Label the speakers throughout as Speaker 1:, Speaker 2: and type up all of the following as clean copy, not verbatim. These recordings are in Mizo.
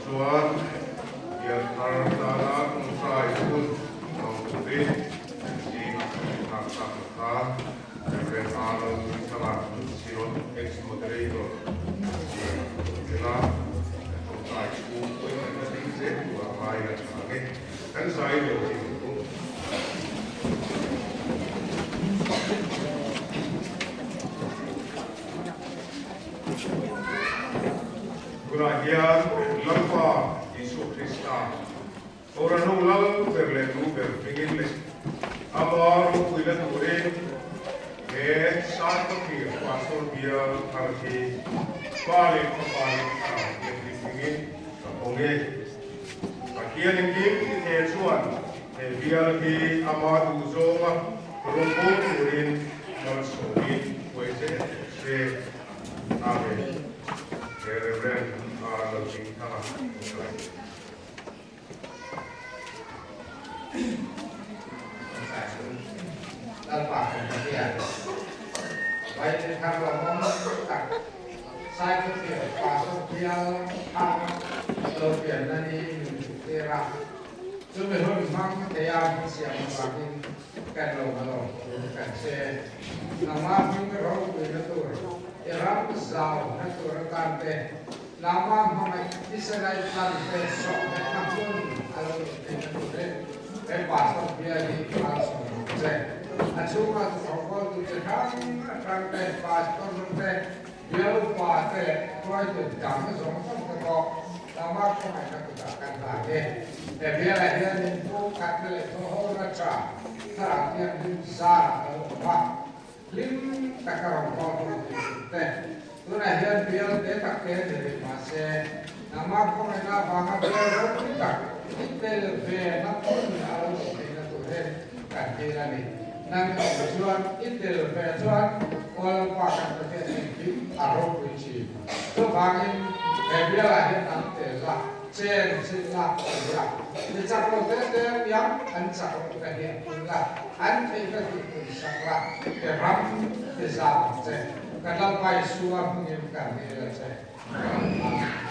Speaker 1: chuan Pianthar tana tawngtai hun hmang turin kan zingah kan inhak tak ang kha Rev. Arnold Thanga Synod Ex-Moderator kan zingah a rawn tel a, kan tawngtai chhung pawhin kan la ding zel turah ngai la tha ang e. Kan zai lo thei ang u. Tunah hian Lalpa Isua Krista, Kohhran ho lal ber leh nu ber hmingin leh ama ropuina turin he Saikawthlir Pastor bial thar hi Pa leh Fapa leh Thlarau Thianghlim hmingin ka hawng e. Pathian engkim ti the chuan he bial hi ama duhzawnga rawngbâwl turin malsawmin hruai zel rawh se. Amen. He Rev. R. Lalhmingthanga Tawngtai.
Speaker 2: Lalpa kan Pathian, Vaite thar lawmawm tak, Saikawthlir Pastor bial thar lo pianna ni min hmuh tir a, chumi hun hmang theia min siam avangin kan lo malawm tur kan che. Nangmah hming ropuina tur, i ram zau na tur atan te, Nangmah hmangaih Israel tan te sawhnghetna hmun a lo nih theihna turin he pastor bia hi malsawm ang che. A chhunga thawkawltu chi hrang hrang te, pastor te, bial upa te leh hruaitu dang zawng zawng te pawh nangmah khawngaihna kutah kan hlan e. He bialah hian min pumkhatna leh thawhhona tha thlarau thianghlim zarah a lo awm a. Hlim taka rawn call ho tih duh te. Tunah hian bial te tak te ni rih mahse, nangmah khawngaihna avanga bial ropui tak i tel ve na hmun a lo nih theihna turin kan dil a ni. Nang i awm chuan, i tel ve chuan Kuala kan Pathian engkim a ropui thin. Chuvangin he bialah hian nang tel la. Chen chin la ti a, mi chak lo te te piang an chak loh te hi a pun la, an theih na tih pun sak la, ke ram ti zau ang che, ka Lalpa Isua hmingin kan dil a che. Amen.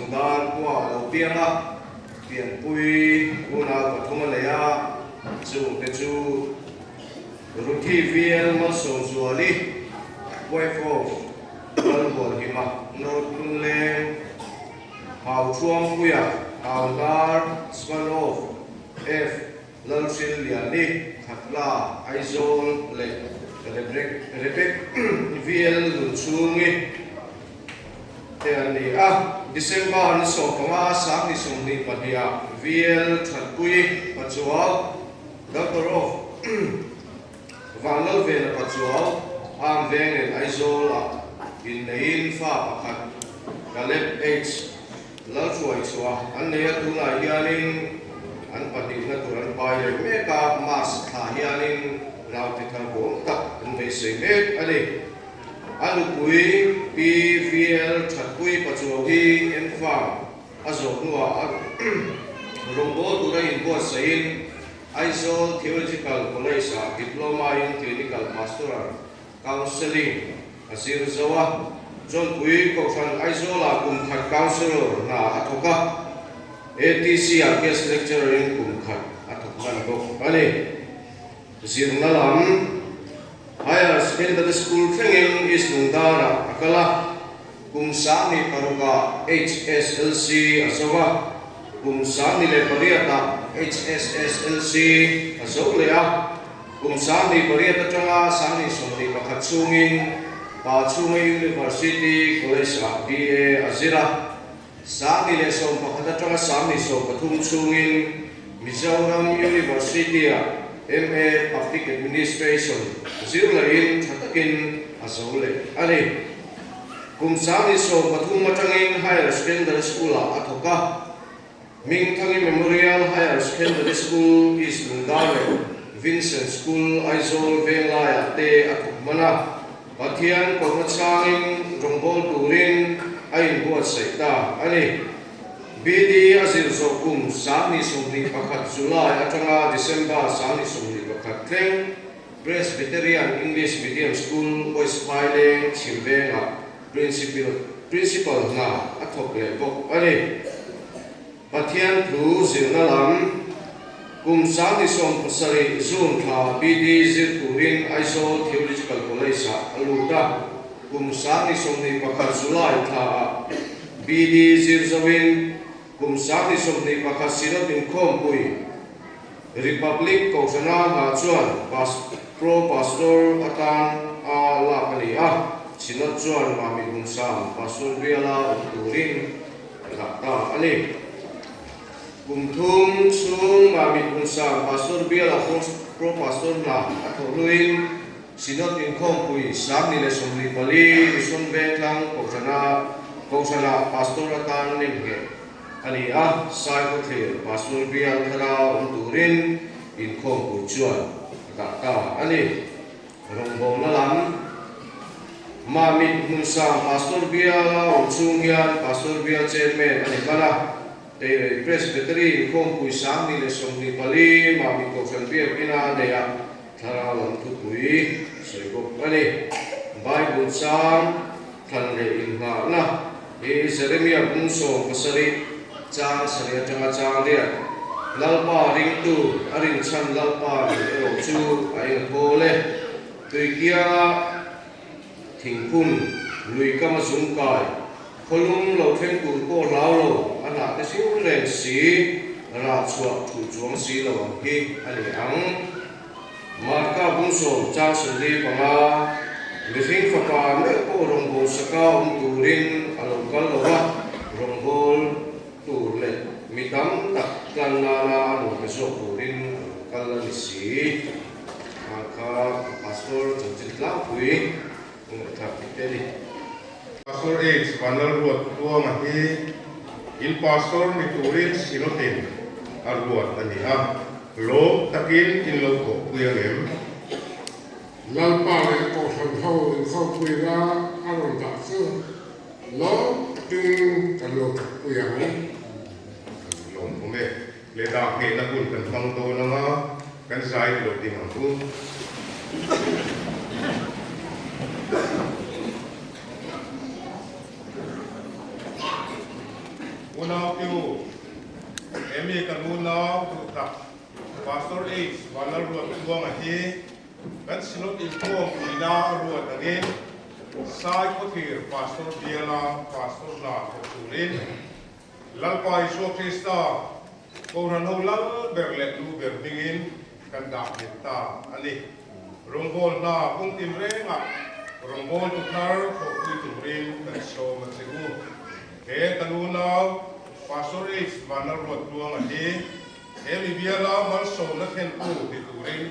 Speaker 3: Lungdar khua a lo piang a, pianpui unau pathum a nei a, chungte chu Ruthi VL Malsawmzuali, wife of Lalhualhima, North Lungleng, Hauthuampuia, Hauhnar, son of F. Lalhrilliani, Khatla, Aizawl leh Rebek VL Nunchhungi te an ni a. December ni 15 2022 ah VL Thatpui Pachuau, Doctor of Vanlalvena Pachuau, Arm Veng in Aizawl ah inneiin fa pakhat Caleb H. Lalhruai chhuah an nei a, tunah hianin an pahnihna tur an pai leh mek a, March thla hianin naute thar bawm tak an beisei mek a ni. A nupui Pi VL Thatpui Pachuau hi M-Farm a zawh hnuah a rawngbâwl tura inbuatsaihin Aizawl Theological College-ah Diploma in Clinical Pastoral Counselling a zir zo a, Chawnpui Kohhran Aizawlah kum khat Counsellor hna a thawk a, ATC-ah Guest Lecturer-in kum khat a thawk hman bawk a ni. Zirna lam Higher Secondary School thlengin East Lungdarah a kal a, kum 16 ah HSLC a zo a, kum 18 ah HSSLC a zo leh a. Kum 18 atanga 21 chhungin Pa Chhunga University College-ah BA a zir a, 11 atanga 13 chhungin Mizoram University-ah MA Public Administration zir lahin tha takin a zo leh a ni. Kum 13 atangin Higher Secondary School-ah a thawk a. Hmingthangi Memorial Higher Secondary School, East Lungdar leh Vincent School, Aizawl Venglaiah te a thawk hman a, Pathian kohna changin rawngbâwl turin a inbuatsaih ta a ni. BD a zir zawh kum 2021 July atanga December 2021 thleng Presbyterian English Medium School, West Phaileng, Chhimvengah Principal Principal hna a thawk leh bawk a ni. Pathian thu zirna lam kum 27 June thla BD zir turin Aizawl Theological College-ah a lut a, kum 21 July thlaah BD zir zoin kum 21 Synod inkhawmpui Republic Kohhrana hna chuan Pro Pastor atan a lak a ni a, Synod chuan Mami Hmunsam Pastor biala awm turin a dah ta a ni. Kum thum chhung Mami Hmunsam Pastor biala Pro Pastor hna a thawh hnuin Synod inkhawmpui 2024 Mission Vengthlang Kohhrana Kohhranah Pastor atan nemngheh A ni a, Saikhawthlir Pastor bial thara awm turin inkhawmpui chuan a dah ta a ni. Rawngbawlna lam Mamit hmunsang Pastor biala awm chhung hian Pastor bial Chairman a ni hman a, Teirei Presbytery inkhawmpui 2024 Mamit Kohhran Biakina a nei a, thlarau lam thupui sawi bawk a ni. Bible chang thlan leh inngahna hi Jeremia bung 17 chang sarih atanga chang riat, Lalpa ringtu a rinchhan Lalpa nih erawh chu a eng thawl e. Tuikianga thingphun lui kama zungkai, khawlum lo thleng tur pawh hlau lo, a hnah te hring reng si, rah chhuah thu chuang si lo ang hi a ni ang. Marka bung 10 chang 45, Mihring fapa meuh pawh rawngbâwl saka awm turin a lo kal lo a, rawngbâwl tur leh mi tam tak tlan nana a nuam pe zawk turin a lo kal a ni si. Marka Pastor chanchin tlangpui ngaihthlak thei te a ni.
Speaker 1: Pastor H. Vanlalruat Tluanga hi in pastor ni turin Synod-in a ruat a ni a, lawm takin in lo thawhpui ang em?
Speaker 4: Lalpa leh Kohhran ho inkhawmpuina a rawn dah chu lawm takin kan lo thawhpui ang.
Speaker 1: Kan lawm awm e. Leh dah nghehna hun kan hmang dawn ang a, kan zai lo ding ang u. Unau te u, he mi kan unau duh tak Pastor H. Vanlalruatchhuanga hi kan Synod inkhawm puina a ruat angin Sai Khawthlir Pastor biala Pastor hna thawk turin Lalpa Isua Krista Kohhran ho lal ber leh lu ber hmingin kan dah nghet ta a ni. Rawngbâwl hna kawng tin rengah rawngbâwltu thar thawhpui turin kan sawm a che u. He kan unau Pastor H. Vanlalruatluanga hi he mi biala malsawmna thlentu ni turin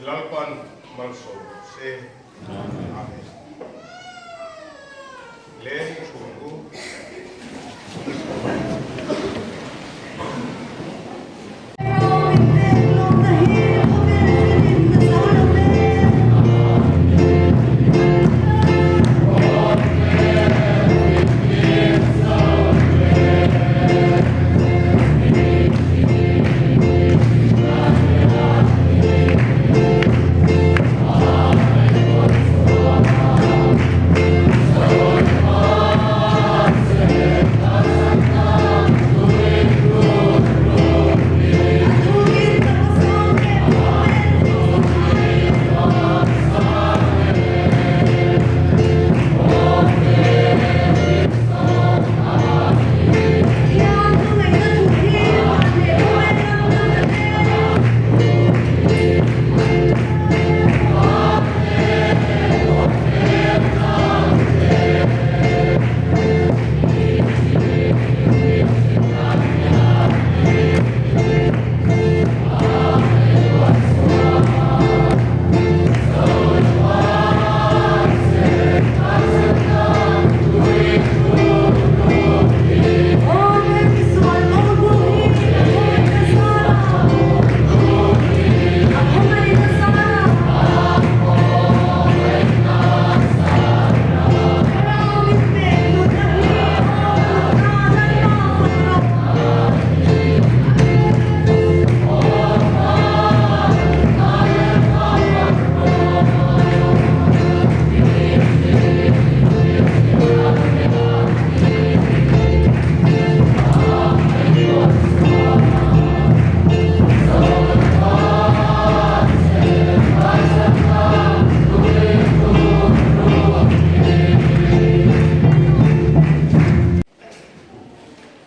Speaker 1: Lalpan malsawm rawh se. Amen. Leng chhung u.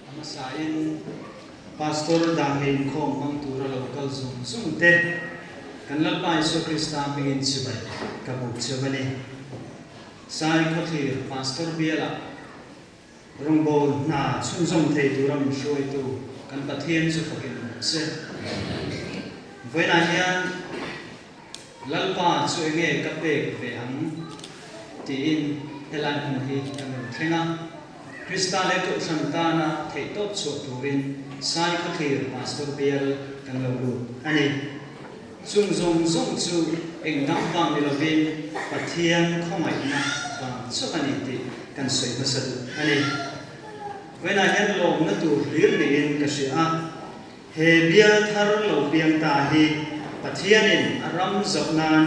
Speaker 5: A hmasain Pastor Dangei inkhawm hmang tura lo kal zung zung te kan Lalpa Isua Krista hmingin chibai ka buk cheu a ni. Sai Khawthlir Pastor bialah Rawngbâwl hna chhunzawm thei tura min hruaitu kan Pathian chu fakin awm se. Vawiinah hian Lalpa chu enge ka pek ve ang tiin helai hmun hi kan rawn thleng a. Krista leh Kohhran tana theihtawp chhuah turin Sai Khawthlir Pastor Bial kan lo lut a ni. Chung zawng zawng chu eng dang vang ni lovin Pathian khawngaihna vang chauh a ni tih kan sawi hmasa duh a ni. Vawiinah hian lawmna tur hlir niin ka hria a, he bial thar lo piang ta hi Pathianin a ram zauh nan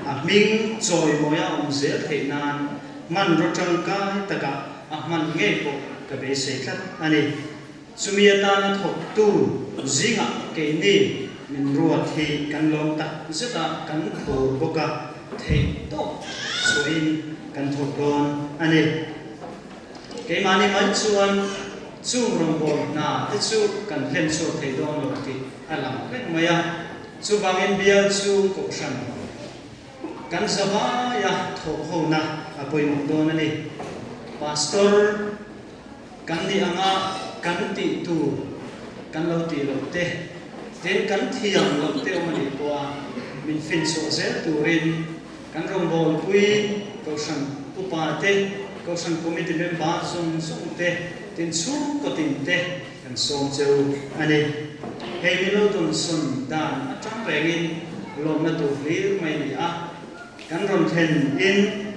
Speaker 5: a hming chawimawi a awm zel theih nan hmanraw tangkai takah a hman ngei pawh ka beisei tlat a ni. Chumi atana thawktu zingah keini min ruat hi kan lawm tak zet a, kan phur bawk a, theih tawp chhuahin kan thawk dawn a ni. Keimahni mai chuan chung rawngbâwl hna te chu kan hlen chhuak thei dawn lo tih a lang reng mai a, chuvangin bial chhung kohhran kan zavaia thawh hona a pawimawh dawn a ni. Pastor. Kan nih anga kan tih tur kan lo tih loh te, tin kan thiam loh te awm a nih pawha min finchhuah zel turin kan rawngbawlpui Kohhran upa te, Kohhran Committee member zawng zawng te, tin chhungkaw tin te kan sawm cheu a ni. Hei min lo dawnsawn dan atang rengin lawmna tur hlir mai a ni a, kan rawn thlen in,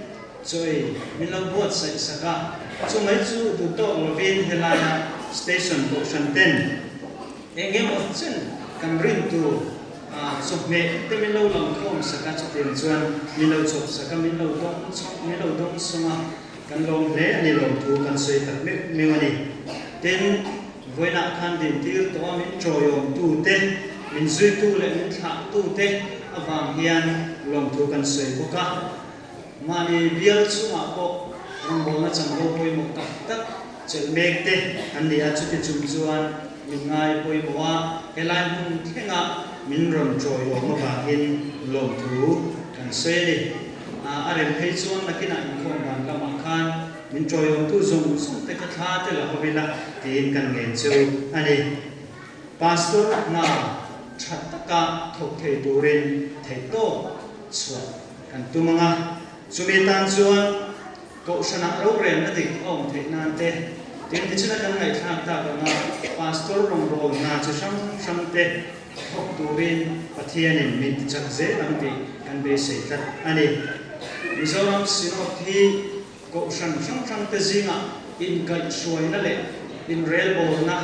Speaker 5: Chawi min lo buatsaih sak a, chumai chu duh tawk lovin helaia station kohhran ten eng emaw chen kan rin tur chawhmeh te min lo lang khawm sak a, chutiang chuan min lo chawp sak a, min lo dawng min lo dawng sawng a, kan lawm hle a ni lawm thu kan sawi tak meuh meuh a ni. Tin, vawiinah khan dintir tawh a min ṭawiawmtute, min zuitu leh min thlahtute avang hian lawmthu kan sawi bawk a. Mahni bial chungah pawh rawngbawlna chanvo pawimawh tak tak chelh mek te an ni a, chuti chung chuan min ngai pawimawh a, helai hmun thlengah min rawn ṭawiawm avangin lawmthu kan sawi a ni. A rem phei chuan nakinah inkhawm dan lamah khan min ṭawiawmtu zawng zawng te kha thla te la ho ila tiin kan ngen chu a ni. Pastor hna ṭha taka thawk thei turin theihtawp chhuah Kan tum ang a, chumi tan chuan Kohhranah rorelna dik a awm theih nan te, tin tichuna kan ngaihthlak tak anga Pastor rawngbâwl hna chi hrang hrang te thawk turin Pathianin min ti chak zel ang tih kan beisei tlat a ni. Mizoram Synod hi Kohhran hrang hrang te zingah inkaihhruaina leh inrelbawlna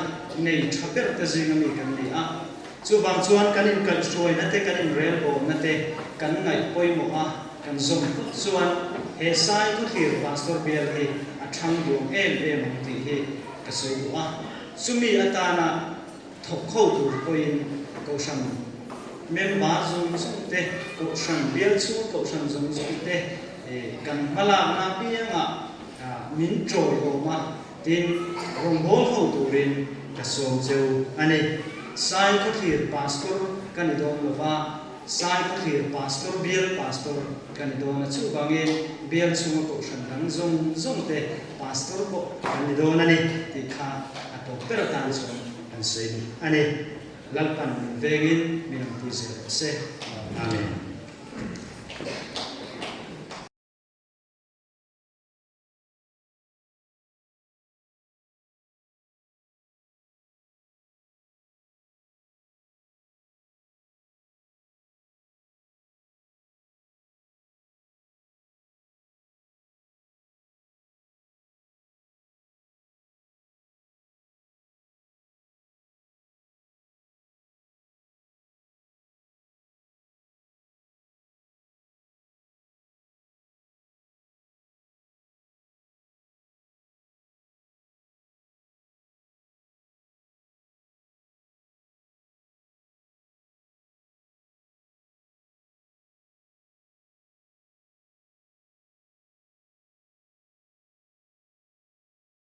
Speaker 5: nei tha ber te zinga mi kan ni a. Chuvang chuan kan inkaihhruaina te, kan inrelbawlna te kan ngaih pawimawh a, kan zawm phawt chuan he Sai Khawthlir Pastor bial hi a thang duang em em ang tih hi ka sawi duh a. Chumi atana thawk kho tur pawhin Kohhran member zawng zawng te, Kohhran bial chhung Kohhran zawng zawng te kan hmalakna apiangah min ṭawiawm a, tin, rawngbâwl ho turin ka sawm cheu a ni. Sai Khawthlir Pastor ka ni dawn lo va, Sai Khawthlir Pastor bial Pastor ka ni dawn a, chuvangin bial chhunga Kohhran dang zawng zawng te Pastor pawh kan ni dawn a ni tih kha a tawp ber atan chuan kan sawi duh a ni. Lalpan min vengin min awmpui zel rawh se. Amen.